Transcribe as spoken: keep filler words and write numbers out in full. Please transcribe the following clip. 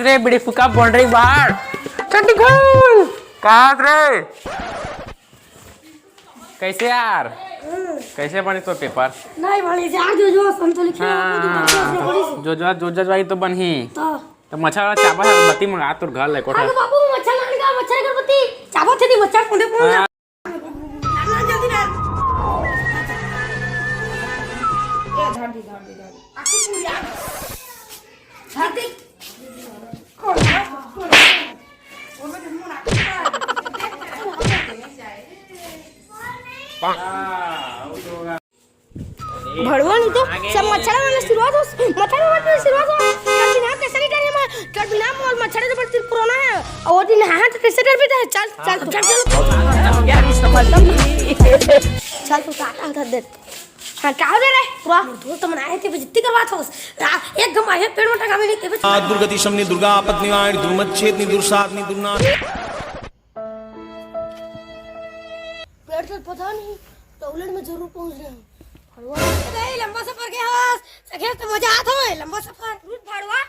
रे बीड़ी फुका, बाउंड्री बाहर। चड्डी खोल। कहाँ रे? कैसे यार? कैसे बनी तो पेपर? नहीं बनी यार, जो जो संतोलिक हाँ, जो जो जो जो भाई तो बनही। तो तो मच्छर वाला चाबा है, बत्ती मंगा तोर घर ले कोठा। अरे बाबू, मच्छर लाने का, मच्छर अगरबत्ती। चाबा थे दी मच्छर पुंडे पुंडे। हाँ। जल्दी ना। ए, झाड़ दी, झाड़ दी, झाड़ दी। आखिर पूरी आ। झाड़ दी। कौन है? कौन है? वो मैं तुमको ना। भड़वा नहीं तो सब मच्छर वाला सिरवा दो, मच्छर वाला सिरवा दो। कल दिन हाथ कैसे नहीं डरे मैं, कल दिन हाथ और मच्छर से बड़ी कोरोना है। और दिन हाथ कैसे डर भी है। चल, चल, चल, चल। चल, तू टाटा उधर दे। हाँ, क्या हो रहा है? पूरा दोस्त मन आए थे, बेइज्जती करवा था। एक घमा है, पेड़ में टंगा भी नहीं थे। दुर्गति शमनी दुर्गा आपत निवारणी दुर्मत छेदनी दुर्साधनी दुर्नाश। पेड़ तो पता नहीं, टॉयलेट में जरूर पहुंच रहे हैं। ए, लंबा सफर के हस, सखे तो मजा आत होय, लंबा सफर। रुक भड़वा,